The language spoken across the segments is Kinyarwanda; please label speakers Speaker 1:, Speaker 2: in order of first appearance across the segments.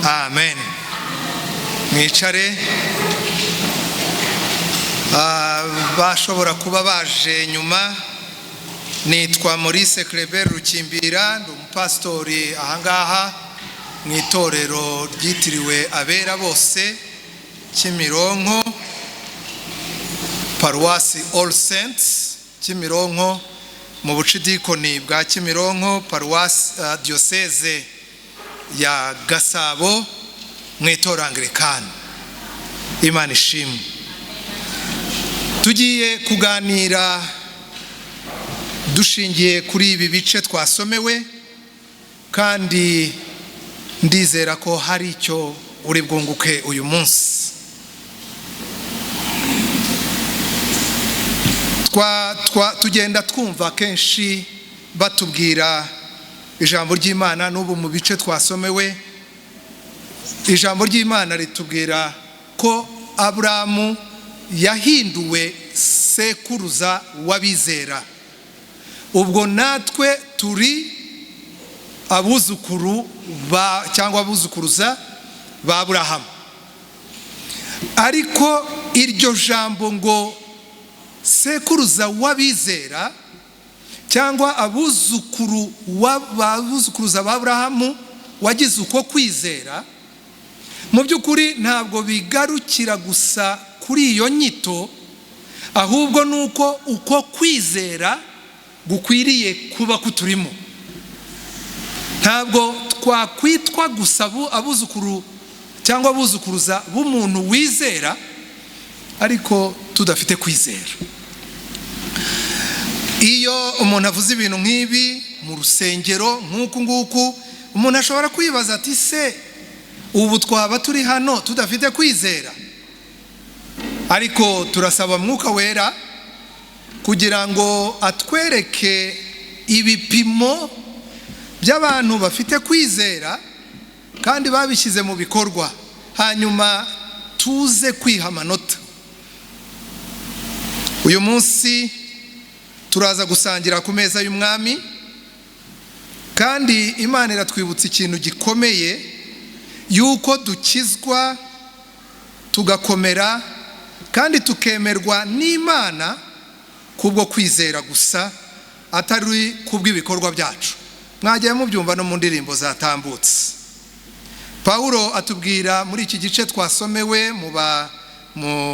Speaker 1: Amen. Mwicare. Bashobora kuba baje nyuma, nitwa Maurice Cleber Rukimbira, ndi umupasitori ahangaha mu itorero ryitiriwe Abera Bose Kimironko, Paruwasi All Saints Kimironko, mu bucidikoni bwa Kimironko, paruwasi diyoseze ya Gasabo, mu itorero Anglikani. Imana ishimwe. Tugiye kuganira dushingiye kuri ibi bice twasomewe, kandi ndizera ko hari icyo uri bwunguke uyu munsi. Tugenda twumva kenshi batubwira ijambo ry'Imana. N'ubu mu bice twasomewe, ijambo ry'Imana ritubwira ko Aburahamu yahinduwe sekuruza w'abizera. Ubwo natwe turi abuzukuru ba cyangwa abuzukuruza ba Aburahamu. Ariko iryo jambo ngo sekuruza w'abizera cyangwa abuzukuru abuzukuruza ba Aburahamu wagize uko kwizera, mu by'ukuri ntabwo bigarukira gusa kuri iyo nyito, ahubwo ni uko uko kwizera gukwiriye kuba kuturimo. Ntabwo twakwitwa gusa abuzukuru cyangwa abuzukuruza b'umuntu wizera ariko tudafite kwizera. Iyo umuntu avuze ibintu nk'ibi mu rusengero nk'uku nguku, umuntu ashobora kwibaza ati: "Se ubu twaba turi hano tudafite kwizera?" Ariko turasaba Mwuka Wera kugira ngo atwereke ibipimo by'abantu bafite kwizera kandi babishyize mu bikorwa, hanyuma tuze kwiha amanota. Uyu munsi turaza gusangira ku meza y'Umwami, kandi Imana iratwibutsa ikintu gikomeye, yuko dukizwa, tugakomera kandi tukemerwa n'Imana kubwo kwizera gusa, atari kubw'ibikorwa byacu. Mwagiye mubyumva no mu ndirimbo zatambutse. Pawulo atubwira muri iki gice twasomewe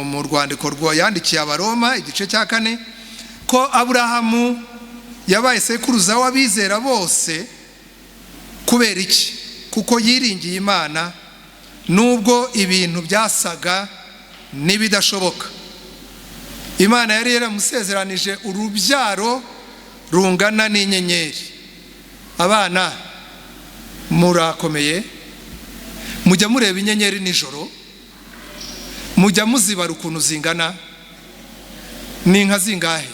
Speaker 1: mu rwandiko rwa yandikiye Abaroma, igice cya 4, ko Aburahamu yabaye sekuruza w'abizera bose. Kubera iki? Kuko yiringiye Imana nubwo ibintu byasaga n'ibidashoboka. Imana yari yaramusezeranije urubyaro rungana n'inyenyeri. Abana murakomeye, mujya mureba inyenyeri nijoro? Mujya muzibara ukuntu zingana? Ni inka zingahe?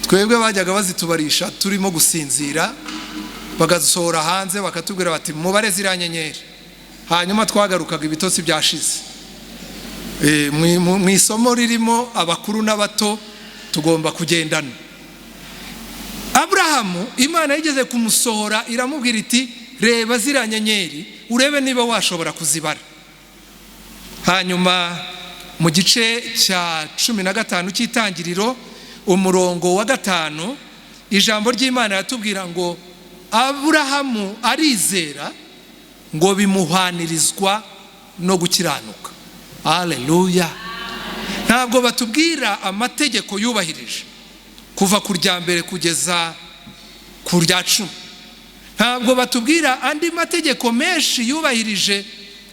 Speaker 1: Twebwe bajyaga bazitubarisha turimo gusinzira, bagasohora hanze bakatubwira bati: "Mubare ziriya nyenyeri." Hanyuma twagarukaga ibitotsi byashize. Mu isomo ririmo abakuru n'abato tugomba kugendana. Aburahamu Imana yigeze kumusohora, iramubwira iti: "Reba ziriya nyenyeri, urebe niba washobora kuzibara." Hanyuma mu gice cya 15 cy'Itangiriro, umurongo wa 5, ijambo ry'Imana yatubwira ngo Aburahamu arizera, ngo bimuhwanirizwa no gukiranuka. Aleluya! Ntabwo batubwira amategeko yubahirije kuva ku rya mbere kugeza ku rya 10. Ntabwo batubwira andi mategeko menshi yubahirije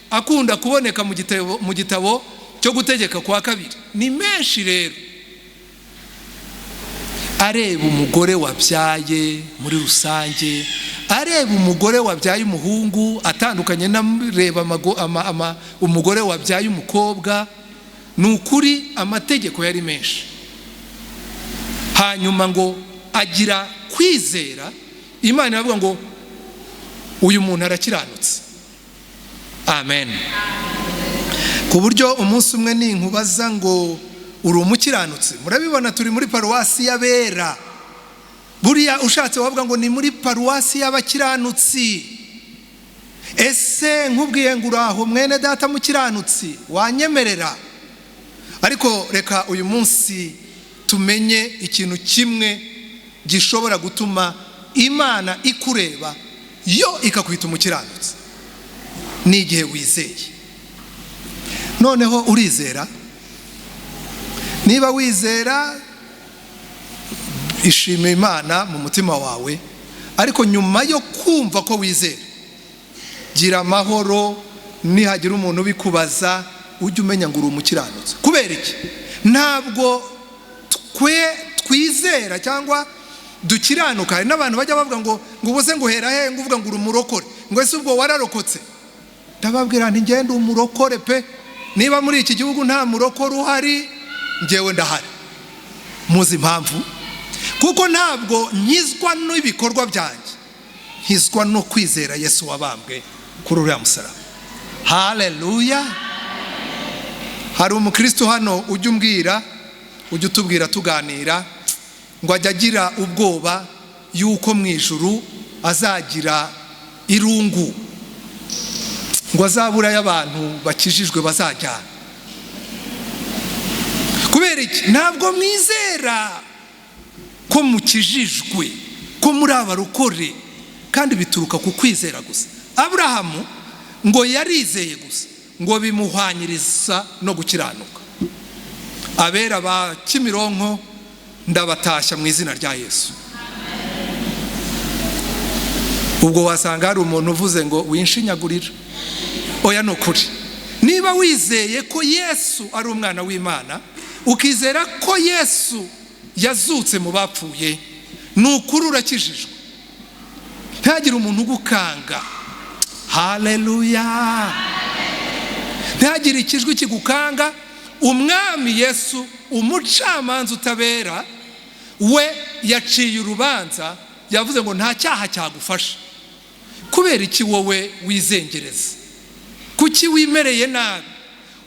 Speaker 1: akunda kuboneka mu gitabo cyo Gutegeka kwa Kabiri. Ni menshi rero. Areba umugore wabyaye muri rusange, areba umugore wabyaye umuhungu atandukanye n'areba umugore wabyaye umukobwa. Ni ukuri amategeko yari menshi. Hanyuma ngo agira kwizera, Imana iravuga ngo uyu muntu arakiranutse. Amen. Ku buryo umunsi umwe ninkubaza ngo uri umukiranutsi? Murabibona, turi muri paruwasi y'Abera. Buriya ushatse wavuga ngo ni muri paruwasi y'abakiranutsi. Ese nkubwiye ngo uraho mwene data mukiranutsi, wanyemerera? Ariko reka uyu munsi tumenye ikintu kimwe gishobora gutuma Imana ikureba yo ikakwita umukiranutsi, ni igihe wizeye. Noneho urizera? Niba wizera, ishima Imana mu mutima wawe. Ariko nyuma yo kumva ko wizera, gira amahoro. Nihagira umuntu ubikubaza, ujye umenya ngo uri umukiranutsi. Kubera iki? Ntabwo twe twizera cyangwa dukiranuka. Hari n'abantu bajya bavuga ngo ubuse ngo uhera he ngo uvuga ngo uri umurokore, ngo ese ubwo wararokotse? Ndababwira nti ngende umurokore pe. Niba muri iki gihugu nta murokore uhari, ngewe ndahari. Muzi impamvu? Kuko ntabwo nkizwa n'ibikorwa byanjye, nkizwa no kwizera Yesu wabambwe kuri uriya musaraba. Haleluya! Hari umukristo hano ujya umbwira, ujya utubwira tuganira, ngo ajya agira ubwoba yuko mu ijuru azagira irungu, ngo azaburayo abantu bakijijwe bazajyana. Kubera iki? Ntabwo mwizera ko mukijijwe, ko muri abarokore, kandi bituruka ku kwizera gusa. Aburahamu ngo yarizeye gusa, ngo bimuhwanyiriza no gukiranuka. Abera ba Kimironko, ndabatashya mu izina rya Yesu. Ubwo wasanga hari umuntu uvuze ngo winshinyagurira. Oya, ni ukuri. Niba wizeye ko Yesu ari umwana w'Imana, ukizera ko Yesu yazutse mu bapfuye, ni ukuri urakijijwe. Ntihagire umuntu ugukanga. Haleluya! Ntihagire ikijwi kigukanga. Umwami Yesu, umucamanza utabera, we yaciye urubanza, yavuze ngo nta cyaha cyagufasha. Kubera iki wowe wizengereza? Kuki wimereye nabi?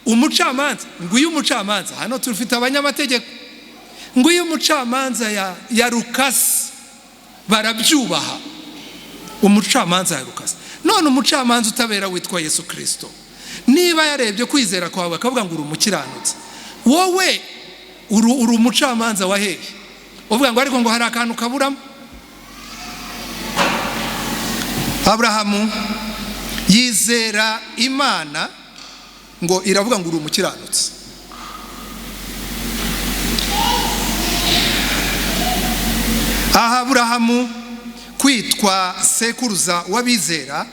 Speaker 1: Umucamanza, nguyu umucamanza, hano tufite abanyamategeko, nguyu umucamanza ya rukasi, barabyubaha, umucamanza ya rukasi. None umucamanza utabera witwa Yesu Kirisito, niba yarebye kwizera kwawe akavuga ngo uri umukiranutsi, wowe uri umucamanza wa hehe uvuga ngo ariko ngo hari akantu kaburamo? Aburahamu yizera Imana, ngo iravuga ngo uri umukiranutsi. Aha Aburahamu kwitwa sekuruza w'abizera,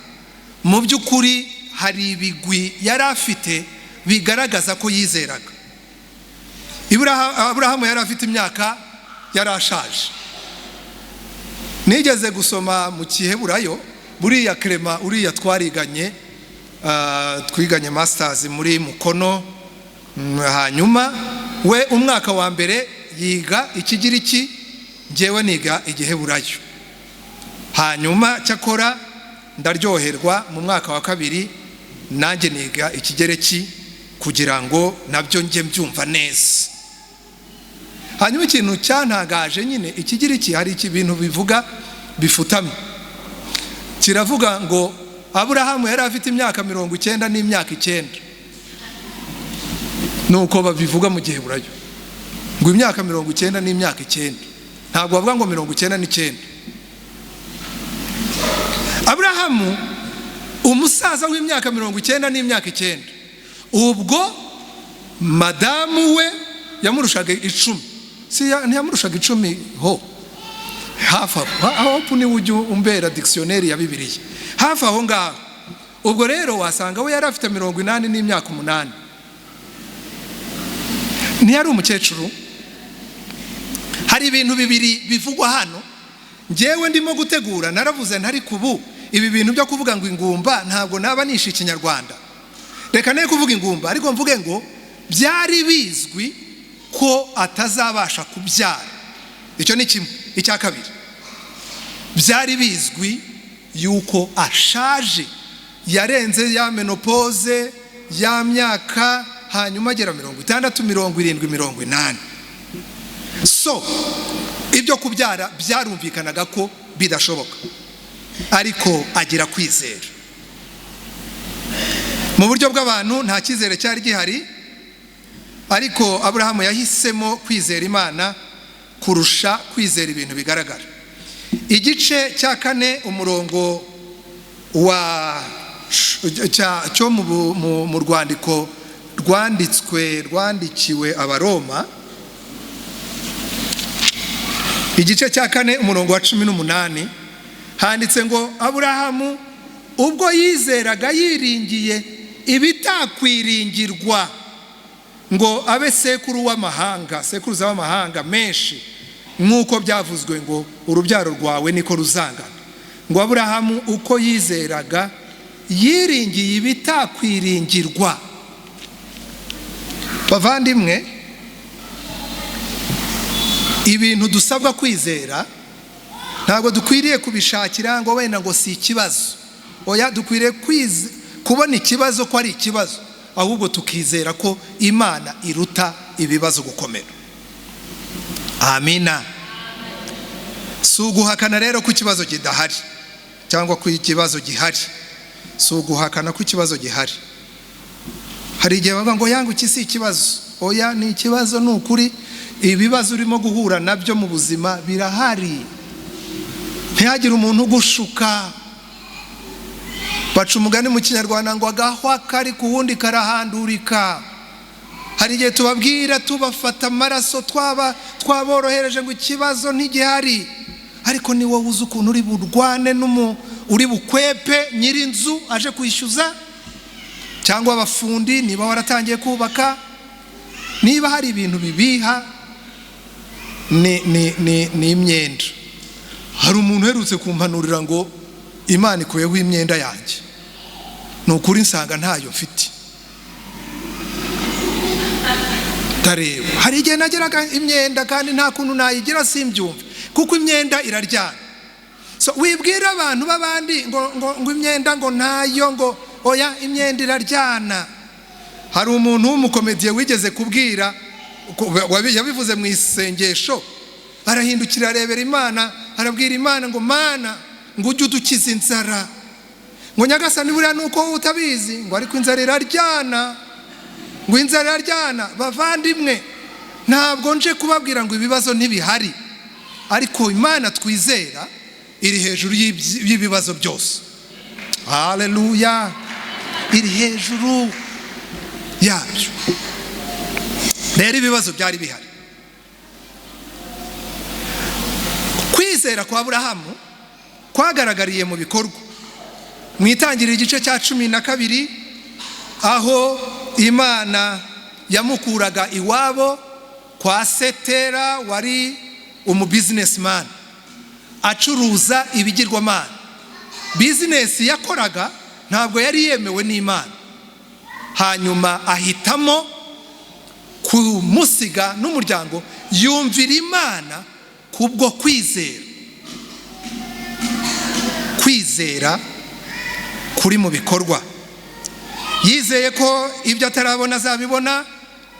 Speaker 1: mu by'ukuri hari ibigwi yari afite bigaragaza ko yizeraga. Aburahamu yari afite imyaka, yari ashaje. Nigeze gusoma mu Giheburayo, buriya Clement uriya twariganye, twiganye masters muri Mukono, hanyuma we umwaka wa mbere yiga Ikigiriki, njyewe niga Igiheburayo. Hanyuma cyakora ndaryoherwa, mu mwaka wa kabiri nanjye niga Ikigereki kugira ngo nabyo njye mbyumva neza. Hanyuma ikintu cyantangaje nyine, Ikigiriki hari ibintu bivuga bifutamye. Kiravuga ngo Aburahamu yari afite imyaka 90 n'imyaka 9. Nuko babivuga mu Giheburayo, ngo imyaka 90 n'imyaka 9. Ntabwo bavuga ngo 99. Aburahamu umusaza w'imyaka 90 n'imyaka 9, ubwo madamu we yamurushaga 10. Si ntiyamurushaga 10 ho hafi aho, aho niwe ujya umbera dictionnaire ya Bibiliya hafi aho ngaho. Ubwo rero wasanga we yari afite 80 n'imyaka 8. Ntiyari umukecuru. Hari ibintu bibiri bivugwa hano. Njyewe ndimo gutegura naravuze ntari kubu ibi bintu byo kuvuga ngo ingumba, ntabwo naba nishe Ikinyarwanda. Reka ne kuvuga ingumba, ariko mvuge ngo byari bizwi ko atazabasha kubyara. Icyo ni kimwe. Icya kabiri, byari bizwi yuko ashaje, yarenze ya menopause ya myaka, hanyuma agera 60, 70, 80. So ibyo kubyara byarumvikanaga ko bidashoboka, ariko agira kwizera. Mu buryo bw'abantu nta cyizere cyari gihari, ariko Aburahamu yahisemo kwizera Imana kurusha kwizera ibintu bigaragara. Igice cya 4, umurongo wa cyo mu rwandiko rwandikiwe Abaroma, igice cya 4, umurongo wa 18, handitse ngo: Aburahamu ubwo yizeraga yiringiye ibitakwiringirwa ngo abe sekuru w'amahanga, sekuruza w'amahanga menshi, nk'uko byavuzwe ngo: "Urubyaro rwawe niko ruzangana." Ngo Aburahamu uko yizeraga yiringiye ibitakwiringirwa. Bavandimwe, ibintu dusabwa kwizera ntabwo dukwiriye kubishakira ngo wenda ngo si ikibazo. Oya, dukwiriye kubona ikibazo ko ari ikibazo, ahubwo tukizera ko Imana iruta ibibazo gukomera. Amina. Si uguhakana rero ko ikibazo kidahari cyangwa ko ikibazo gihari. Si uguhakana ko ikibazo gihari. Hari igihe bavuga ngo yanga iki si ikibazo. Oya, ni ikibazo, ni ukuri. Ibibazo urimo guhura nabyo mu buzima birahari, ntihagire umuntu ugushuka. Baca umugani mu Kinyarwanda ngo: "Agahwa kari ku wundi karahandurika." Hari igihe tubabwira, tubafata amaraso, twaba twaborohereje ngo ikibazo ntigihari, ariko ni wowe uzi ukuntu uri burwane, uri bukwepe nyir'inzu aje kwishyuza, cyangwa abafundi niba waratangiye kubaka. Niba hari ibintu bibiha ni imyenda. Hari umuntu uherutse kumpanurira ngo Imana ikuyeho imyenda yanjye. Ni ukuri, nsanga ntayo mfite, ndareba. Hari igihe nageraga imyenda kandi nta kuntu nayigira, simbyumve, kuko imyenda iraryana. So wibwira abantu b'abandi ngo imyenda ngo ntayo, ngo oya, imyenda iraryana. Hari umuntu w'umukomediye wigeze kubwira, yabivuze mu isengesho, arahindukira arebera Imana, arabwira Imana ngo: "Mana," ngo, "ujye udukiza inzara." Ngo: "Nyagasani, buriya ni uko wowe utabizi," ngo, "ariko inzara iraryana," ngo, "inzara iraryana." Bavandimwe, ntabwo nje kubabwira ngo ibibazo ntibihari, ariko Imana twizera iri hejuru y'ibibazo byose. Haleluya! Iri hejuru yabyo. Rero ibibazo byari bihari. Kwizera kwa Aburahamu kwagaragariye mu bikorwa. Mu Itangiriro igice cya 12, aho Imana yamukuraga iwabo kwa Setera, wari umubusinessman acuruza ibigirwamana. Business yakoraga ntabwo yari yemewe n'Imana. Hanyuma ahitamo kumusiga n'umuryango, yumvira Imana kubwo kwizera. Kwizera kuri mu bikorwa. Yizeye ko ibyo atarabona azabibona,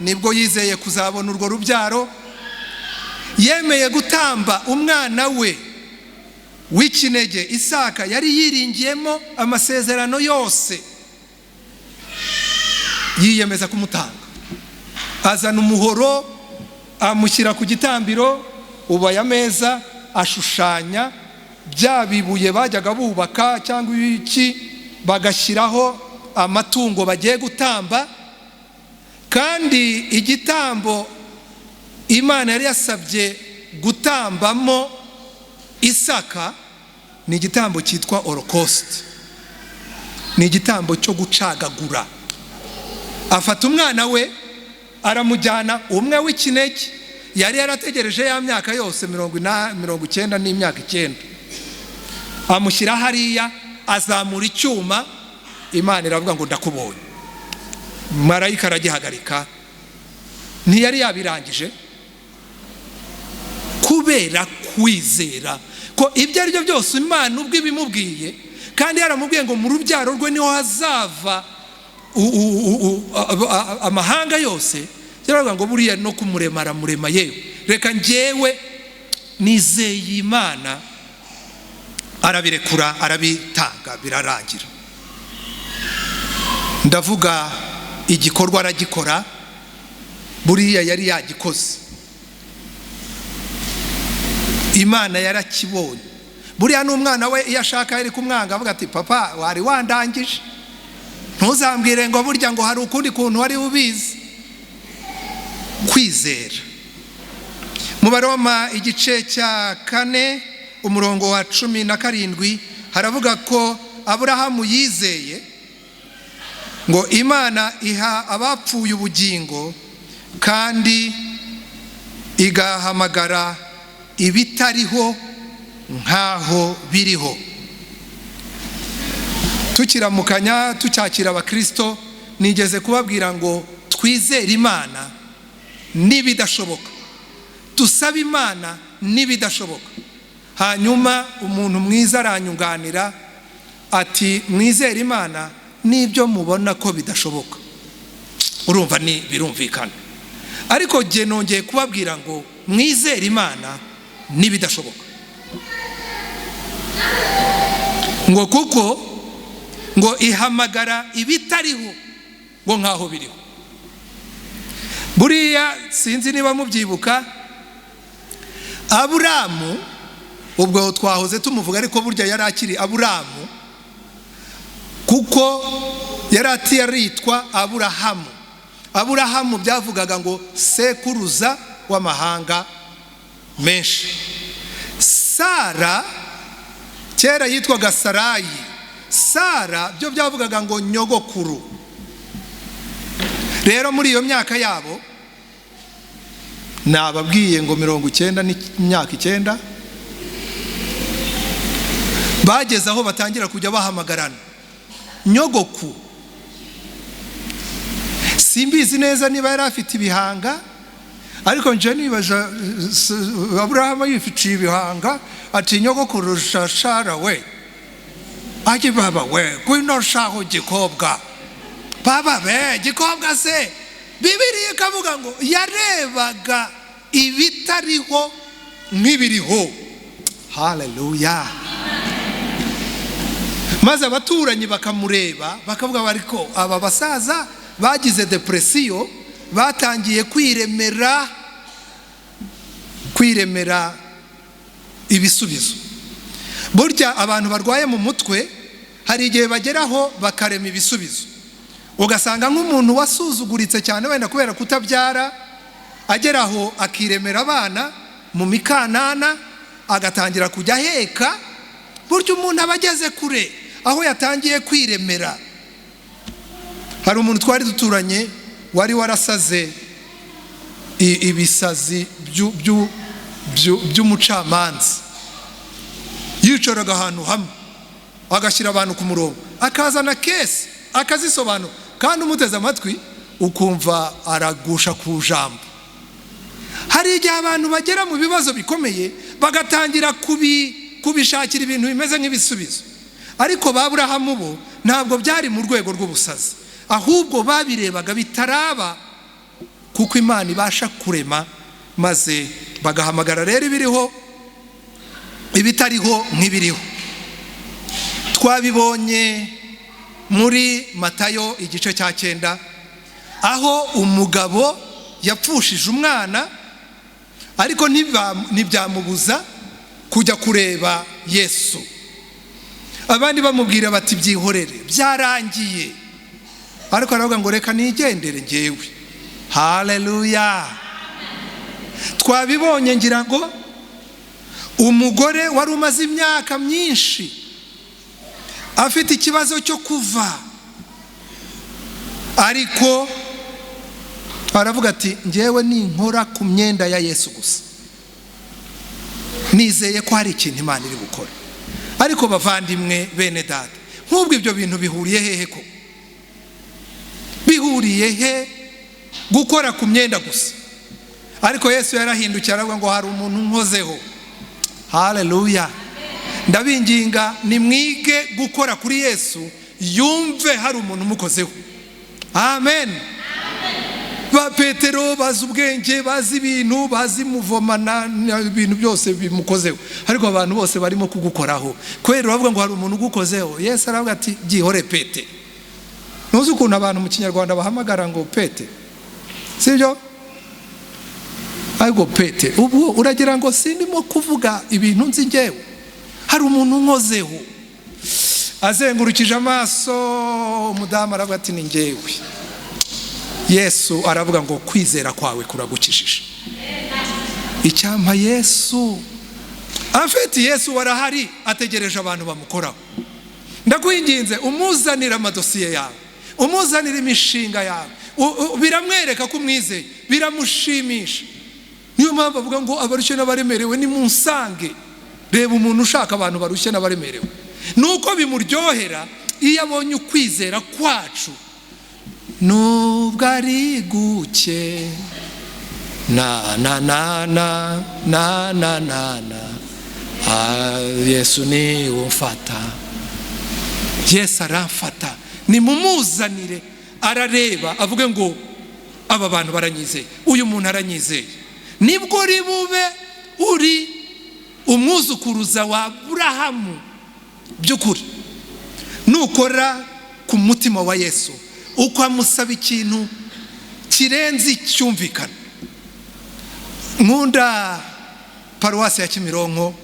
Speaker 1: nibwo yizeye kuzabona urwo rubyaro. Yemeye gutamba umwana we w'ikinege Isaka, yari yiringiyemo amasezerano yose. Yiyemeza kumutanga, azana umuhoro, amushyira ku gitambiro. Ubaya ameza, ashushanya bya bibuye bajyaga bubaka cyangwa ibiki, bagashyiraho amatungo bagiye gutamba. Kandi igitambo Imana yari yasabye gutambamo Isaka ni igitambo cyitwa holocaust, ni igitambo cyo gucagagura. Afata umwana we, aramujyana, umwe w'ikinege yari yarategereje ya myaka yose 90 n'imyaka 9, amushyira hariya, azamura icyuma. Imana iravuga ngo: "Ndakubonye." Marayika aragihagarika, ntiyari yabirangije. Kubera kwizera ko ibyo ari byo byose Imana ubwo ibimubwiye, kandi yaramubwiye ngo mu rubyaro rwe niho hazava amahanga yose, yaravuga ngo buriya no kumurema aramurema, yewe reka njyewe nizeye Imana. Arabirekura, arabitanga, birarangira. Ndavuga igikorwa aragikora, buriya yari yagikoze, Imana yarakibonye. Buriya n'umwana we iyo ashaka yari kumwanga, avuga ati: "Papa, wari wandangije, ntuzambwire ngo burya ngo hari ukundi kuntu wari ubizi." Kwizera. Mu Baroma igice cya 4, umurongo wa 17, haravuga ko Aburahamu yizeye ngo Imana iha abapfuye ubugingo kandi igahamagara ibitariho nk'aho biriho. Tukiramukanya, tucyakira abakirisito, nigeze kubabwira ngo twizere Imana n'ibidashoboka, dusabe Imana n'ibidashoboka. Hanyuma umuntu mwiza aranyunganira ati: "Mwizere Imana n'ibyo mubona ko bidashoboka." Urumva ni birumvikana, ariko jye nongeye kubabwira ngo mwizere Imana n'ibidashoboka, ngo kuko ngo ihamagara ibitariho ngo nk'aho biriho. Buriya sinzi niba mubyibuka, Aburamu, ubwo twahoze tumuvuga, ariko burya yari akiri Aburamu, kuko yari atiyaritwa Aburahamu. Aburahamu byavugaga ngo sekuruza w'amahanga menshi. Sara kera yitwaga Sarayi. Sara byo byavugaga ngo nyogokuru. Rero muri iyo myaka yabo nababwiye ngo 90 n'imyaka 9, bageze aho batangira kujya bahamagarana nyogoku. Simbizi neza niba yari afite ibihanga, ariko nje nibaza Aburahamu yifitiye ibihanga, ati: "Nyogokuru Sara we, aje baba we, ngwino shaho gikobwa, baba be gikobwa se." Bibiliya ikavuga ngo yarebaga ibitariho nk'ibiriho. Haleluya! Maze abaturanyi bakamureba bakavuga, ariko aba basaza bagize depression, batangiye kwiremera ibisubizo. Burya abantu barwaye mu mutwe hari igihe bageraho bakarema ibisubizo, ugasanga nk'umuntu wasuzuguritse cyane wenda kubera kutabyara, ageraho akiremera abana mu mikanana, agatangira kujya aheka. Burya umuntu aba ageze kure aho yatangiye kwiremera. Hari umuntu twari duturanye wari warasaze ibisazi by'umucamanza. Yicaraga ahantu hamwe agashyira abantu ku murongo, akazana case akazisobanura, kandi umuteze amatwi ukumva aragusha ku jambo. Hari igihe abantu bagera mu bibazo bikomeye bagatangira kubishakira ibintu bimeze nk'ibisubizo. Ariko ba Burahamu bo ntabwo byari mu rwego rw'ubusazi, ahubwo babirebaga bitaraba, kuko Imana ibasha kurema, maze bagahamagara rero ibiriho, ibitariho nk'ibiriho. Twabibonye muri Matayo igice cya 9, aho umugabo yapfushije umwana, ariko ntibyamubuza kujya kureba Yesu. Abandi bamubwira bati: "Byihorere, byarangiye." Ariko aravuga ngo: "Reka nigendere ngewe." Haleluya! Twabibonye ngira ngo umugore wari umaze imyaka myinshi afite ikibazo cyo kuva, ariko aravuga ati: "Ngewe ninkora ku myenda ya Yesu gusa, nizeye ko hari ikintu Imana iri gukora." Ariko bavandimwe, bene data, nk'ubwo ibyo bintu bihuriye hehe? Ko bihuriye he gukora ku myenda gusa? Ariko Yesu yarahindukiye aravuga ngo: "Hari umuntu unkozeho." Haleluya! Ndabinginga, nimwige gukora kuri Yesu, yumve hari umuntu umukozeho. Amen. Ba Petero bazi ubwenge, bazi ibintu, bazi muvomana, ibintu byose bimukozeho, ariko abantu bose barimo kugukoraho kubera uravuga ngo hari umuntu ugukozeho. Yesu aravuga ati: "Byihore, Pete." Ntuzi ukuntu abantu mu Kinyarwanda bahamagara ngo pete, sibyo? Ariko pete, ubu uragira ngo sindimo kuvuga ibintu nzi ngewe. Hari umuntu unkozeho. Azengurukije amaso umudamu, aravuga ati: "Ni ngewe." Yesu aravuga ngo: "Kwizera kwawe kuragukijije." Icyampa Yesu afite, Yesu warahari, ategereje abantu bamukoraho. Ndakwinginze, umuzanire amadosiye yawe, umuzanire imishinga yawe. Biramwereka ko umwizeye, biramushimisha. Niyo mpamvu avuga ngo: "Abarushye n'abaremerewe, nimunsange." Reba umuntu ushaka abantu barushye n'abaremerewe, ni uko bimuryohera iyo abonye ukwizera kwacu, nubwo ari guke. Na na na na na na na na. Yesu ni umfata, Yesu aramfata. Nimumuzanire, arareba avuge ngo: "Aba bantu baranyizeye, uyu muntu aranyizeye." Nibwo uri bube uri umwuzukuruza wa Aburahamu by'ukuri, nukora ku mutima wa Yesu, ukamusaba ikintu kirenze icyumvikana. Nkunda Paruwasi ya Kimironko,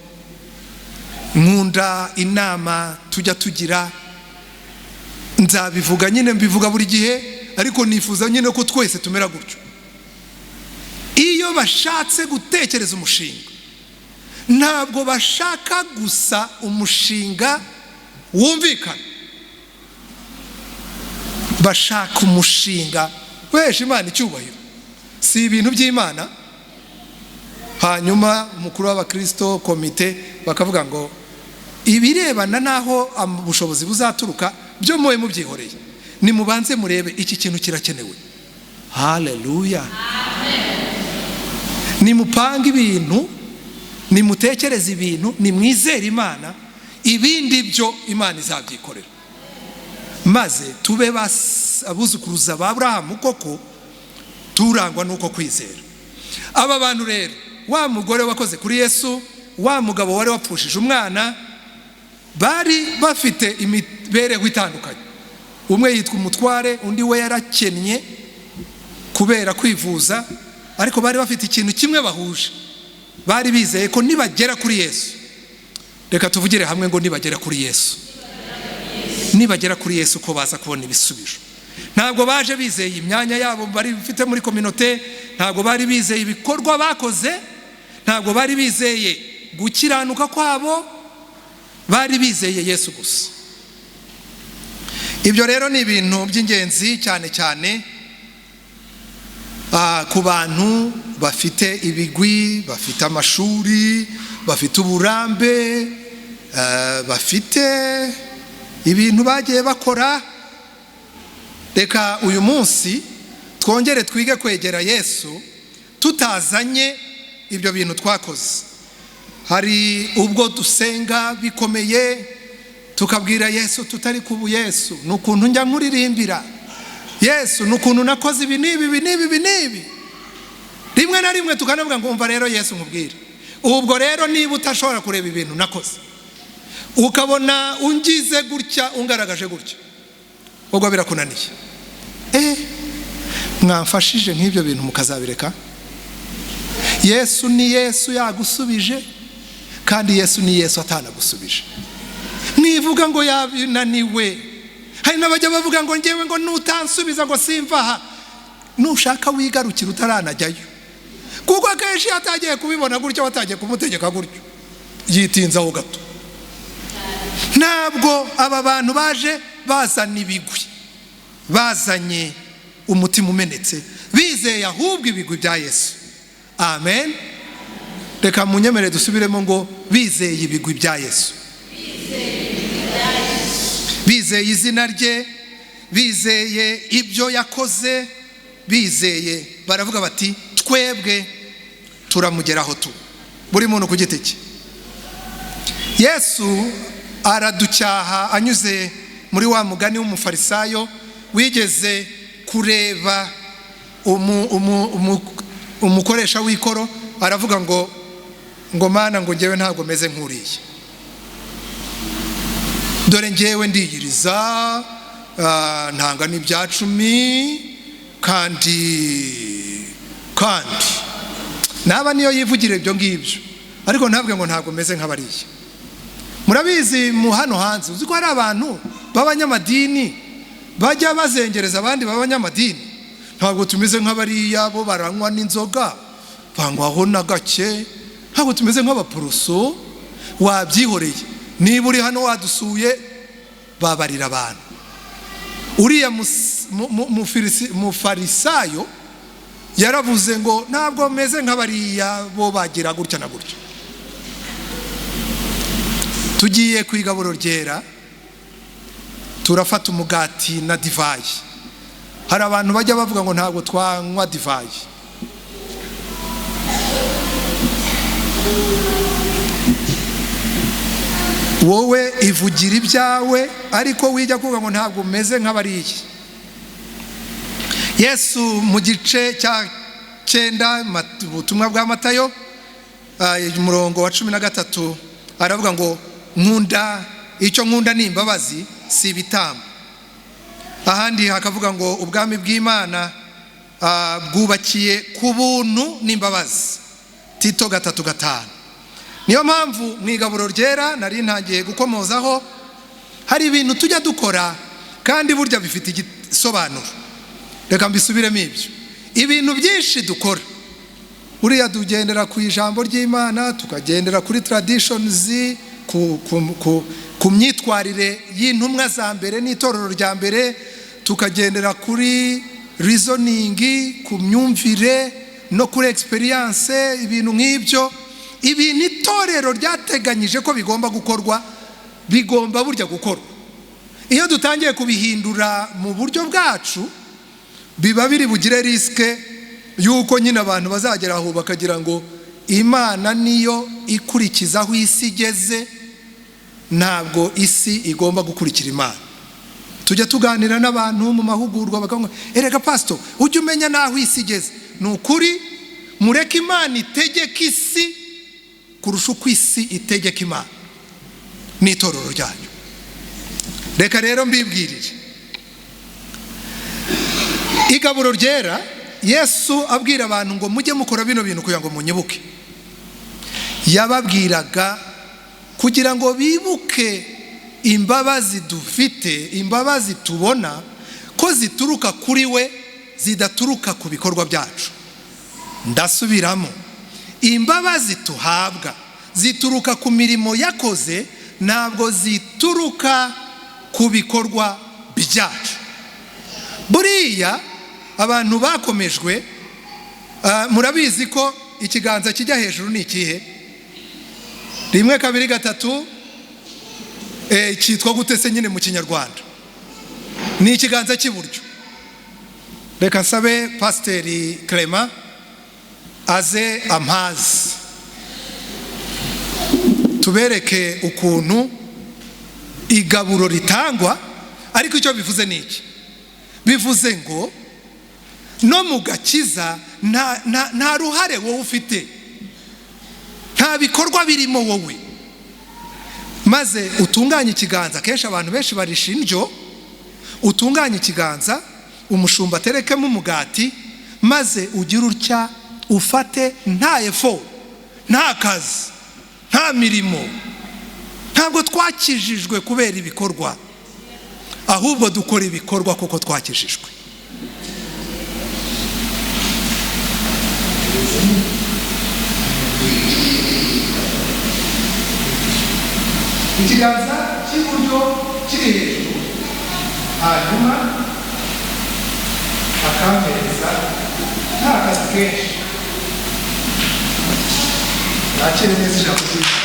Speaker 1: nkunda inama tujya tugira. Nzabivuga nyine, mbivuga buri gihe, ariko nifuza nyine ko twese tumera gutyo. Iyo bashatse gutekereza umushinga, ntabwo bashaka gusa umushinga wumvikana, bashaka umushinga wesha Imana icyubahiro. Si ibintu by'Imana. Hanyuma umukuru w'abakirisito, komite, bakavuga ngo: "Ibirebana n'aho ubushobozi buzaturuka byo mube mubyihoreye, nimubanze murebe iki kintu kirakenewe." Haleluya! Nimupange ibintu, nimutekereze ibintu, nimwizere Imana, ibindi byo Imana izabyikorera, maze tube abuzukuruza ba Aburahamu koko, turangwa n'uko kwizera. Aba bantu rero, wa mugore wakoze kuri Yesu, wa mugabo wari wapfushije umwana, bari bafite imibereho itandukanye. Umwe yitwa umutware, undi we yarakennye kubera kwivuza, ariko bari bafite ikintu kimwe bahuje: bari bizeye ko nibagera kuri Yesu. Reka tuvugire hamwe ngo: "Nibagera kuri Yesu." Nibagera kuri Yesu, ko baza kubona ibisubizo. Ntabwo baje bizeye imyanya yabo bari bafite muri communauté, ntabwo bari bizeye ibikorwa bakoze, ntabwo bari bizeye gukiranuka kwabo, bari bizeye Yesu gusa. Ibyo rero ni ibintu by'ingenzi cyane cyane ku bantu bafite ibigwi, bafite amashuri, bafite uburambe, bafite ibintu bagiye bakora. Reka uyu munsi twongere twige kwegera Yesu tutazanye ibyo bintu twakoze. Hari ubwo dusenga bikomeye, tukabwira Yesu tutari kubu: "Yesu, ni ukuntu njya nkuririmbira. Yesu, ni ukuntu nakoze ibi n'ibi, ibi n'ibi, ibi n'ibi." Rimwe na rimwe tukanavuga ngo: "Umva rero Yesu, nkubwire. Ubwo rero niba utashobora kureba ibintu nakoze, ukabona ungize gutya, ungaragaje gutya, ubwo birakunaniye." Mwamfashije nk'ibyo bintu mukazabireka. Yesu ni Yesu yagusubije, kandi Yesu ni Yesu atanagusubije. Mwivuga ngo yabinaniwe. Hari n'abajya bavuga ngo: "Ngewe ngo nutansubiza ngo simva aha." Nushaka wigarukira utaranajyayo, kuko akenshi iyo atagiye kubibona gutyo, watangiye kumutegeka gutyo, yitinzaho gato. Ntabwo aba bantu baje bazana ibigwi, bazanye umutima umenetse, bizeye ahubwo ibigwi bya Yesu. Amen. Reka munyemere dusubiremo ngo: "Bizeye ibigwi bya Yesu." Bizeye izina rye, bizeye ibyo yakoze, bizeye, baravuga bati: "Twebwe turamugeraho." Tu buri muntu ku giti cye. Yesu araducyaha anyuze muri wa mugani w'umufarisayo wigeze kureba umukoresha w'ikoro, aravuga ngo: "Mana," ngo, "ngewe ntabwo meze nk'uriya. Dore ngewe ndiyiriza, ntanga n'ibya cumi, kandi naba niyo yivugira ibyo ngibyo, ariko ntabwo ngo ntabwo meze nk'abariya. Murabizi mu hano hanze, uzi ko hari abantu b'abanyamadini bajya bazengereza abandi b'abanyamadini. Ntabwo tumeze nk'abariya, bo baranywa n'inzoga, banywaho na gake, ntabwo tumeze nk'abaporoso. Wabyihoreye, niba uri hano wadusuye, babarira abantu. Uriya mufarisayo yaravuze ngo ntabwo meze nk'abariya, bo bagira gutya na gutya. Tugiye ku igaburo ryera, turafata umugati na divayi. Hari abantu bajya bavuga ngo ntabwo twanywa divayi. Wowe ivugira ibyawe, ariko wijya kuvuga ngo ntabwo umeze nk'abariya. Yesu mu gice cya 9, ubutumwa bwa Matayo, umurongo wa 13, aravuga ngo nkunda icyo nkunda ni imbabazi, si ibitambo. Ahandi hakavuga ngo ubwami bw'Imana bwubakiye ku buntu n'imbabazi, Tito 3:5. Niyo mpamvu mu igaburo ryera nari ntangiye gukomozaho, hari ibintu tujya dukora kandi burya bifite igisobanuro. Reka mbisubiremo ibyo. Ibintu byinshi dukora, buriya tugendera ku ijambo ry'Imana, tukagendera kuri traditions, ku myitwarire y'intumwa za mbere n'itorero rya mbere, tukagendera kuri reasoning, ku myumvire no kuri experience, ibintu nk'ibyo. Ibintu itorero ryateganyije ko bigomba gukorwa, bigomba burya gukorwa. Iyo dutangiye kubihindura mu buryo bwacu, biba biri bugire risque yuko nyine abantu bazagera aho bakagira ngo Imana niyo ikurikiza aho isi igeze, ntabwo isi igomba gukurikira Imana. Tujya tuganira n'abantu mu mahugurwa bakavuga, erega pastor, ujye umenya n'aho isi igeze. Ni ukuri, mureke Imana itegeka isi kurusha uko isi itegeka Imana n'itorero ryayo. Reka rero mbibwirire, igaburo ryera, Yesu abwira abantu ngo mujye mukora bino bintu kugira ngo munyibuke. Yababwiraga kugira ngo bibuke imbabazi dufite, imbabazi tubona ko zituruka kuri we, zidaturuka ku bikorwa byacu. Ndasubiramo, imbabazi tuhabwa zituruka ku mirimo yakoze, ntabwo zituruka ku bikorwa byacu. Buriya abantu bakomejwe, murabizi ko ikiganza kijya hejuru ni ikihe? 1 2 3, cyitwa gute se nyine mu Kinyarwanda? Ni ikiganza cy'iburyo. Reka nsabe Pasiteri Clement aze ampazi, tubereke ukuntu igaburo ritangwa. Ariko icyo bivuze ni iki? Bivuze ngo no mu gakiza nta ruhare wowe ufite, nta bikorwa birimo wowe. Maze utunganye ikiganza. Kenshi abantu benshi barisha indyo. Utunganye ikiganza, umushumba aterekemo umugati, maze ugire utya ufate, nta effort, nta kazi, nta mirimo. Ntabwo twakijijwe kubera ibikorwa, ahubwo dukora ibikorwa kuko twakijijwe. Ikiganza cy'iburyo kiri hejuru, hanyuma akampereza, nta kazi kenshi. Nakire neza ijambo ry'Imana.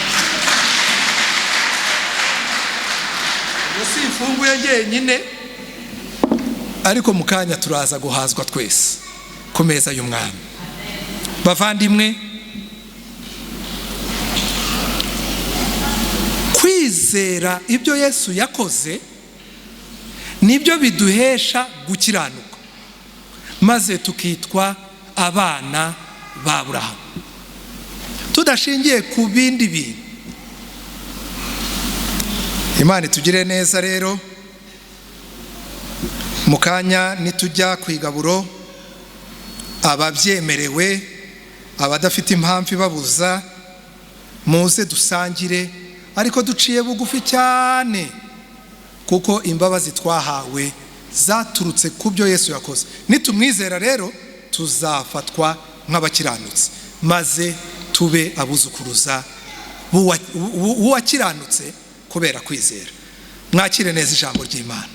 Speaker 1: Iyo si imfunguye njyenyine, ariko mu kanya turaza guhazwa twese ku meza y'umwami. Bavandimwe, kwizera ibyo Yesu yakoze nibyo biduhesha gukiranuka, maze tukitwa abana ba Aburahamu, tudashingiye ku bindi bintu. Imana itugire neza rero. Mu kanya nitujya ku igaburo, ababyemerewe, abadafite impamvu ibabuza, muze dusangire, ariko duciye bugufi cyane, kuko imbabazi twahawe zaturutse ku byo Yesu yakoze. Nitumwizera rero tuzafatwa nk'abakiranutsi, maze tube abuzukuruza b'uwakiranutse kubera kwizera. Mwakire neza ijambo ry'Imana.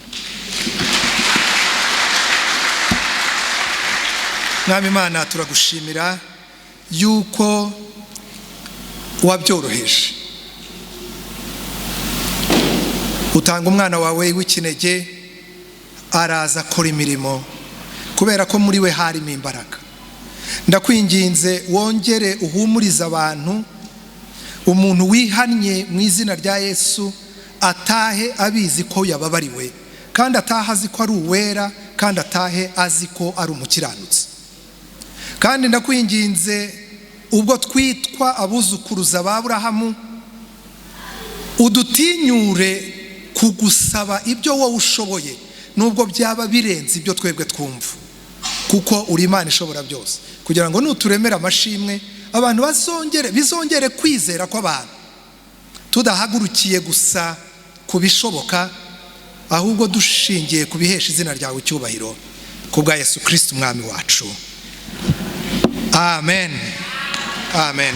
Speaker 1: Mwami Imana, turagushimira yuko wabyoroheje, utanga umwana wawe w'ikinege, araza akora imirimo kubera ko muri we harimo imbaraga. Ndakwinginze wongere uhumurize abantu, umuntu wihannye mu izina rya Yesu atahe abizi ko yababariwe, kandi atahe azi ko ari uwera, kandi atahe azi ko ari umukiranutsi. Kandi ndakwinginze ubwo twitwa abuzukuruza ba Aburahamu, udutinyure kugusaba ibyo wowe ushoboye, nubwo byaba birenze ibyo twebwe twumva, kuko uri Imana ishobora byose, kugira ngo nuturemera amashimwe abantu bizongere kwizera kw'abantu, tudahagurukiye gusa ku bishoboka, ahubwo dushingiye ku bihesha izina ryawe icyubahiro, ku bwa Yesu Kristo umwami wacu. Amen. Amen.